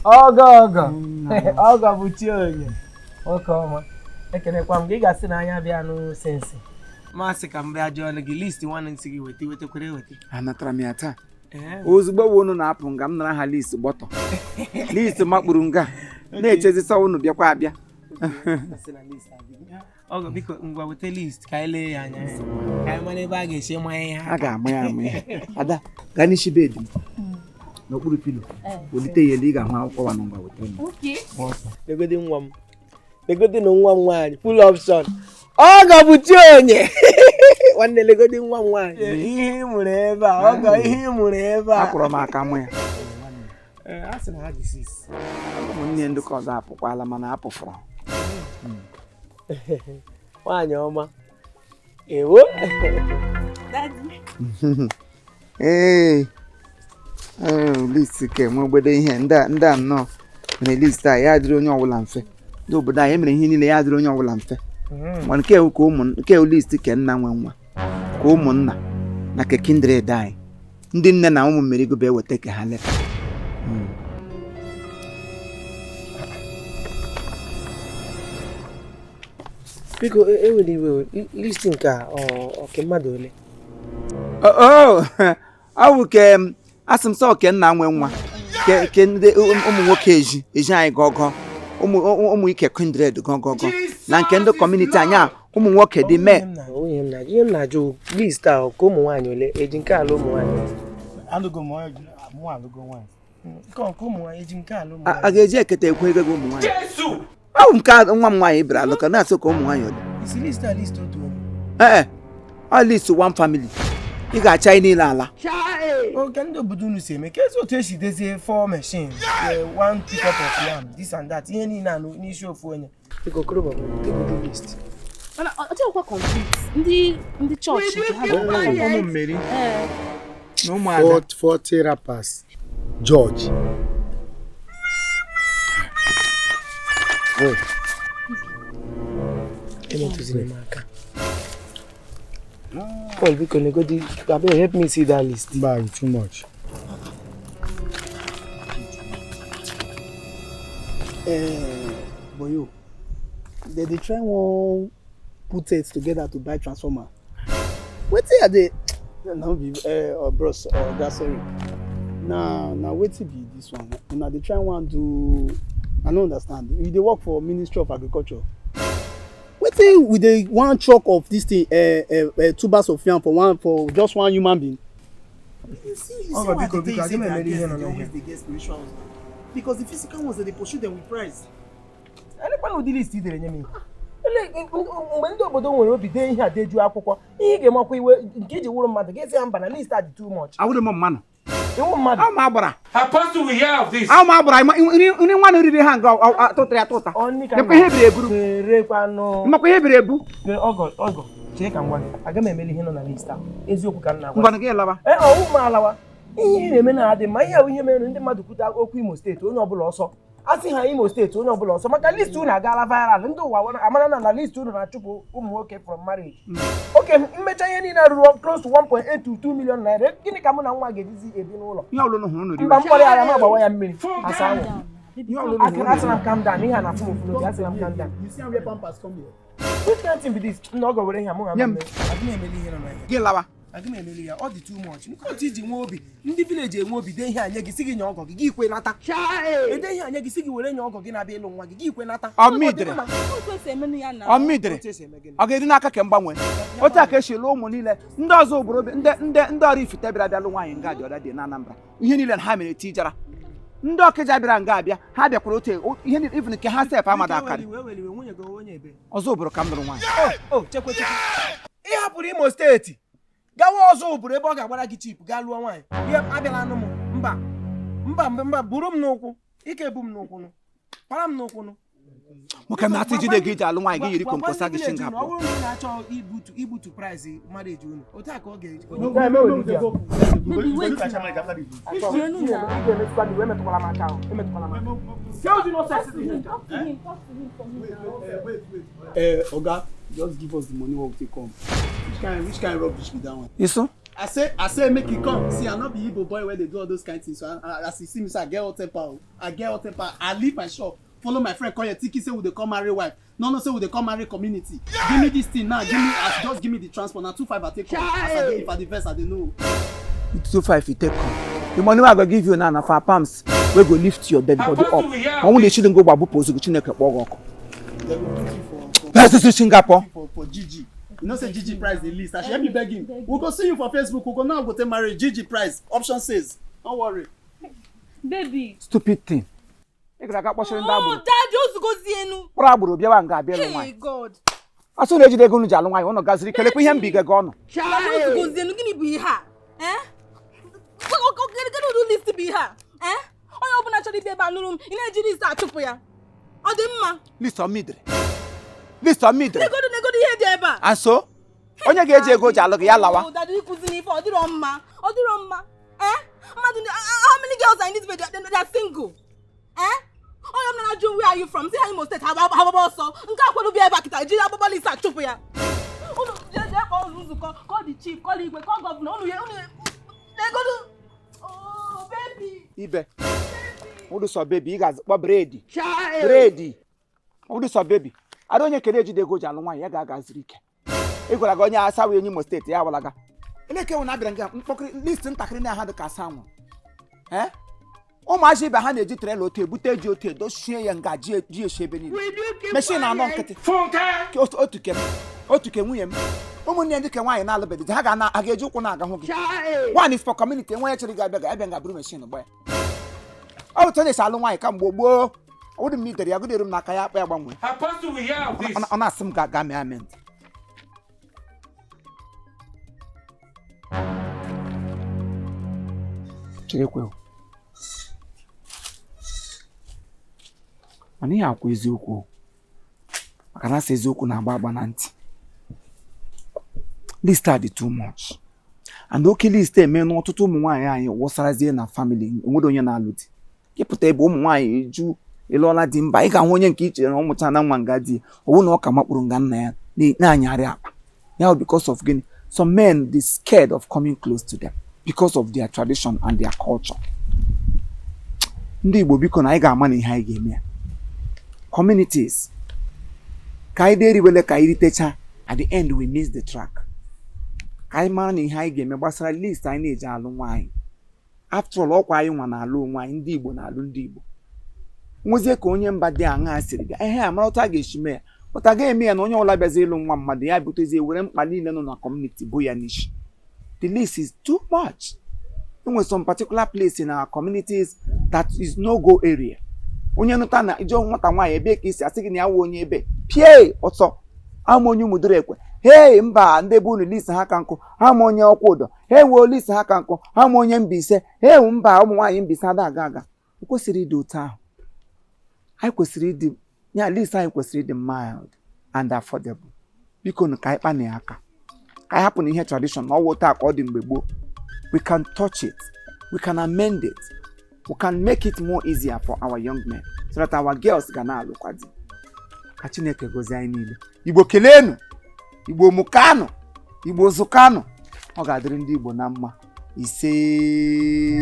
Ọgọ, ọgọ, ọgọ bụ chi onye. Nwoke ọma, ekenekwa m gị. Ị ga-asị na anya bịa nụ sensi masị ka m bịa jụọ gị list nwanne nsị gị weta, wetakwere eweta. Anatara m ya taa. Ee. Ozugbo bụ unu na-apụ nga, m nara ha list gbọtọ, list makpuru nga na-echezisa unu bịakwa abịa. Asị na list adịghị. Ọgọ, biko, ngwa, weta list ka anyị lee ya anya, ka anyị mara ebe a ga-esi manye ya. A ga-ama ya ama ya. Ada, gaa n'isi bed m n'okpuru pillow, welite ya elu, ị ga-ahụ akwụkwọ wa na ngwa, weta m. Okay. Legodi nwa m, legodi na nwa m nwaanyị, full option. Ọgọ bụ chi onye nwanne. Legodi nwa m nwaanyị, ihe ị mụrụ ebe a, ọgọ, ihe ị mụrụ ebe a. Akwụrụ m aka mụ ya. Ee, a sị na ha dị six. Ụmụnne ndị ka ọzọ apụkwala, mana apụfụrụ. Nwaanyị ọma, ewo! Daddy. Ee ee, list ka enwegbede ihe ndị a, ndị a nnọọ mere list a, ya adịrị onye ọbụla mfe. Ndị obodo anyị emere ihe niile ya adịrị onye ọbụla mfe. Ma nke ewu ka ụmụ nke ewu list ke nna nwe nwa, ka ụmụnna na ke kindred anyị, ndị nne na ụmụ mmerigo bụ eweta ka ha leta. Biko, ewela iwe, list nke a, ọ ke mmadụ ole? Oh, ọ bụ ke m, asị m sọ ke nna nwe nwa, ke ndị ụmụ nwoke eji eji anyị gọgọ, ụmụ ụmụ ike kindred gọgọgọ, na nke ndị community anyị a, ụmụ nwoke dị mee. Nwunye m na ihe m na-ajụ, list a, ọ ka ụmụ nwaanyị ole? Eji nke ala ụmụ nwaanyị ole? Alụgo m onye mụ, alụgo nwaanyị. Nke ụmụ nwaanyị, eji nke ala ụmụ A nwaanyị. ga-eji ekete ekwu ego gị ụmụ nwaanyị? Ọ bụ nke nwa m nwaanyị bịara alụ ka na-asị ka ụmụ nwaanyị ole. Isi list a, list otu onye? Ee, ọ list one family, ị ga-acha anyị niile ala. Oke ndị obodo unu si eme ka ezi otu esi dezie four machine, one pickup of yam, this and that, ihe niile a n'isi ofu onye. Biko, koroba, tegodo list. Mana ọ dịghịkwa complete. Ndị chọọchị nke ha bụ Ụmụ mmeri Ee. na ụmụada. 40 rappers George. Oh, Emetụziri m aka. Paul, biko, negodi, abeg, help me see that list. Mba, too much. Boyo, they dey try wan put it together to buy transformer. Wetin I dey no be bros, oga, sorry. Na wetin be this one? Una dey try wan do, I no understand. You dey work for Ministry of Agriculture. Wetin we dey one truck of this thing, tubers of yam for one, for just one human being? You see, you see. Oga, why I biko, dey biko, tell you adị say m their emere ihe girls nọ dey n'ọhịa. always dey get spiritual husband, because the physical ones, dem dey pursue them with price. Elekwana ụdị list i dere nye m ihe. Mgbe ndị obodo nwere obi dee ihe a, dejuo akwụkwọ, ihe ị ga-emakwa iwe nke iji wụrụ mmadụ ga-esi ya mba na list a dị too much. Awụrụ m mmanụ. Iwu mmadụ. Ahụ m agbara. Apostle will hear of this. Ahụ m agbara nri nri nwa na riri ha nga atụtara ya tụta. Ọnị ka Lekwa ihe ebiri eburu. Cherekwanụ. Makwa ihe ebiri ebu. Chere, ọgọ, ọgọ, chee ka m gwa gị, aga m emeli ihe nọ na list ahụ. Eziokwu ka m na-agwa gị. Ngwanụ, gị lawa. Ee, ọwụ m alawa. Ihe ị na-eme na-adị mma. Ihe ahụ, ihe mere ndị mmadụ kwute okwu Imo Steeti, onye ọbụla ọsọ. A sị ha Imo Steeti, onye ọbụla ọsọ, maka list unu agaala viral. Ndị ụwa amara na list unu na-achụpụ ụmụ nwoke from marriage. Oke mmecha ihe niile ruru close to 1.8 to 2 million naira, gịnị ka mụ na nwa ga-ejizi ebi n'ụlọ? Ihe ọbụla unu hụrụ, unu riwe. Mba, mkpọrọ ya, ma agbawa ya mmiri asa anwụ. Ihe ọbụla unu hụrụ, unu Asịra m calm down, ihe a na-afụ m ofu n'obi. Asịra m calm down. You see am where pampers come here. Which kind thing be this? Nna, ọgọ, were ihe a mụ Nye m. aga m emeli ihe nọ n'ahịa. Gị lawa. Aga m emeli ya, ọ dị too much. Nke otu iji nwee obi, ndị village enwe obi dee ihe a nye gị, si gị nye ọgọ gị, gị kwe nata. Ede ihe a nye gị, si gị were nye ọgọ gị na-abịa ịlụ nwa gị, gị kwe nata. Ọ mmidere. Otu esi emenụ ya na Ọ mmidere. Otu esi eme gịnị? Ọ ga-eri n'aka ka mgbanwe otu a ka esi lụọ ụmụ niile ndị ọzọ obodo ndị ndị ọrụ ifite bịara bịa lụ nwaanyị nga dị ọda dị na Anambra. Ihe niile na ha mere tijara ndị ọkịja bịara nga abịa, ha bịakwara otu ihe niile, even nke ha sef amada akarị. Wee weliwe, nwunye gị onye ebe? Ọzọ obodo ka m lụrụ nwaanyị. O chekwe, chekwe, ị hapụrụ Imo Steeti gawa ọzọ obodo ebe ọ ga-agbara gị cheap gaa lụọ nwaanyị. Ihe abịala anụ m, mba, mba, mba, mba, buru m n'ụkwụ, ike bu m n'ụkwụ nụ, para m n'ụkwụ nụ. Nwoke m na-atụ ijide gị iji alụ nwaanyị, gị yiri Gwa- gwa konkosa ndị gị village shinga unu, ọ pụọ. bụrụ na ị na-achọ igbutu price marriage unu, otu a ka ọ ga-eji. Baby, wait. Enu na. Emetụkwala m aka ahụ, emetụkwala m aka. Talk to him, talk to him for me now. Oga, just give us the money wey we take come. Which kind rubbish be that one? Isu. I say make you come. See, I no be Igbo boy wey dey do all those kind things. So as you see me, so I get hot temper o. I get hot temper. I leave my shop, follow my friend come here, thinking say we dey come marry wife. No know say we dey come marry community. Give me this thing now. Give me as just give me the transport. Na 2,500 I take come. As I dey, if I dey vex, I dey know. 2,500 you take come. The money wey I go give you now na for palms wey go lift your dead body up. Ma ọ nwere chidi ngo gbabụpụ ozugbo Chineke kpọọ gị ọkụ. They go put you for Let's Singapore. for GG. You know say GG price dey list. I should help me beg him. We go see you for Facebook. We go now go take marry GG price. Option says. Don't worry. Baby. Stupid thing. Ị gara aga kpọchiri ndị Oh, agboro. daddy, ozugozienu. Kpọrọ agboro bịawa nga abịa ịlụ Hey, nwaanyị. God. Asụ na-ejide ego unu ji alụ nwaanyị, ụnụ gaziri kelekwa ihe mbiga gị ọnụ. Daddy, ozugozienu, gịnị bụ ihe a? Eh? Kedu ụdị list bụ ihe a? Eh? Onye ọbụla chọrọ ịbịa ebe a nụrụ m, ị na-eji list achụpụ ya. Ọ dị mma. List ọmidere. List ọmidere. Negodu negodu ihe dị ebe a. And so, onye ga-eji ego ji alụ gị ya lawa. Oh, daddy, ịkụzi n'ife ọ dịrọ mma. Ọ dịrọ mma. Eh? Mmadụ how many girls are in this video? They are single. Eh? Onye ọbụla na-ajụ where are you from? Si ha Imo State, ha gbaba ọsọ. Nke a kwado bịa ebe a kịta, jiri agbaba list achụpụ ya. Unu jee jee kpọọ ụlọ nzukọ, call the chief, call igwe, call governor. Unu unu negodu. Oh, baby. Ibe. Ụdụ sọ baby, ị ga-akpọ bredi. Bredi. Ụdụ sọ baby. Ada onye kere ejide ego ji alụ nwaanyị ya ga-agaziri ike. Ị gwara gị onye asa wee onye Imo State ya walaga. Eleke wụ na abịara nga mkpọkịrị list ntakịrị na ha dị ka asa nwụrụ. Eh? Ụmụazị ibe ha na-eji trailer otu ebute ji otu edochie ya nga ji ji esi ebe niile. Machine anọ nkịtị. Otu ke m, otu ke nwunye m. Ụmụnne ndị ke nwaanyị na-alụbeghị di ha ga na ga-eji ụkwụ na-aga hụ gị. One is for community, enwe ya chere gị abịa ga-abịa nga buru machine gba ya. Ọ bụ otu esi alụ nwaanyị kamgbe gboo. Ọ bụrụ m idere ya gụdere m n'aka ya akpa ya gbanwee. Apostle, we hear of this. Ọ na-asị m ga mee amend. Cherekwe o. Mana ihe akwa eziokwu o. Maka na asị eziokwu na-agba agba na ntị. List a dị too much. And oke list eme na ọtụtụ ụmụ nwaanyị anyị wụsarazie na family enwere onye na-alụ di. Ịpụta ebe ụmụ nwaanyị eju ịlụọla di mba, ị ga-ahụ onye nke i chere na ọ mụcha na nwa nga di ya, ọ bụrụ na ọ ka makpụrụ nga nna ya na-anyarị akpa ya bụ because of gịnị? Some men dey scared of coming close to them because of their tradition and their culture. Ndị Igbo biko na anyị ga-ama na ihe anyị ga-eme ya. Communities ka anyị deriwele ka anyị ritecha, at the end we miss the track. Ka anyị mara na ihe anyị ga-eme gbasara list anyị na-eji alụ nwaanyị. After all, ọkwa anyị nwa na-alụ onwe anyị, ndị Igbo na-alụ ndị Igbo. Nwezie ka onye mba dị aṅaa siri bịa ehe amara otu a ga-esi mee ya, pụta ga-eme ya na onye ọbụla bịazi ịlụ nwa mmadụ ya butezie were mkpa niile nọ na community bụ ya n'isi. The list is too much. Enwere some particular place in our communities that is no go area. Onye nụta na ije nwata nwaanyị ebe ka isi asị gị na ya wụ onye ebe pie ọsọ ama onye ụmụdoro ekwe hei mba ndị be unu list ha ka nkụ ha ma onye ọkwa ụdọ ha ewuo list ha ka nkụ ha ma onye Mbaise ha ewu mba ụmụ nwaanyị Mbaise ada aga aga. O kwesịrị ịdị otu ahụ. Anyị kwesịrị ịdị ya list anyị kwesịrị ịdị mild and affordable. Biko nụ ka anyị kpa na ya aka, ka anyị hapụ na ihe tradition na ọwụ taa ka ọ dị mgbe gboo. We can touch it, we can amend it, we can make it more easier for our young men so that our girls ga na-alụkwa di. Ka Chineke gozie anyị niile. Igbo keleenụ, Igbo mụkanụ, Igbo zụkanụ. Ọ ga-adịrị ndị Igbo na mma. Ise.